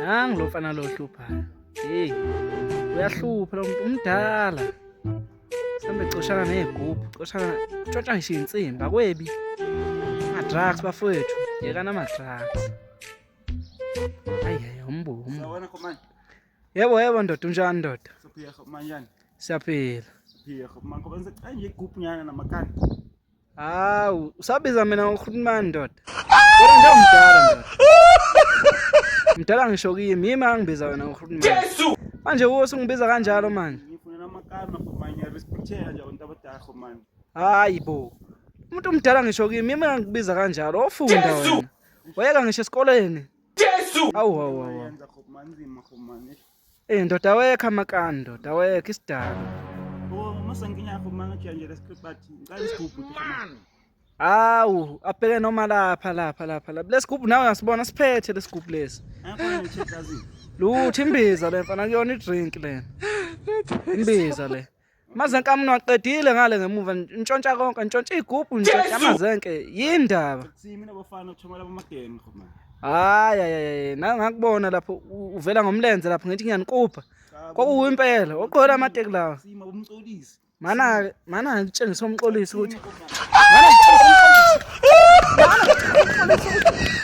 Nangu lo mfana lo ohluphayo. Hey, uyahlupha lo muntu umdala. Sambe coshana nezigubhu, coshana tshontsha ngisho insimbi akwebi. Ama drugs bafowethu, yekana ama drugs. Ayi ayi umbuko umbuko. Sawubona Khomani. Yebo yebo ndoda unjani ndoda? Siyaphila Khomani njani? Siyaphila. Siyaphila Khomani. Khomani sicela nje igubhu nyana namakani. Hawu, usabiza mina ngokhulumani ndoda. Kodwa nje umdala ndoda. Mdala ngisho kimi, yimi angibiza wena ngokhulumani. Jesu! Manje uwe usungibiza kanjalo manje. Ngifuna namakani Khomani, ngiyarespectela nje abantu abadala Khomani. Hayi bo. Umuntu omdala ngisho kimi, yimi angikubiza kanjalo. Ofunda wena. Wayeka ngisho esikoleni. Jesu! Hawu hawu hawu. Yenza Khomani nzima Khomani. Eh ndoda awekho amakani ndoda awekho isidalo. Oh, masanginya Khomani ngathi nje lesikhathi. Ngicela isigubhu Khomani. Hawu, abheke noma lapha lapha lapha lapha. Lesigubhu nawe uyasibona siphethe lesigubhu lesi. Ayakho nje Lutho imbiza le mfana kuyona idrink le. Imbiza le. Mazenke ami niwaqedile ngale ngemuva ntshontsha konke ntshontsha igubhu ntshontsha amazenke yindaba. Simi nabafana uthomela abamagenge Khomani. Hayi hayi hayi nangakubona lapho uvela ngomlenze lapho ngithi ngiyanikupha. Kwakuyimpela oqhola amateki lawa. Sima umcolisi. Mana mana ngitshengisa umxolisi ukuthi mana ngitshengisa umxolisi. Mana ngitshengisa umxolisi ukuthi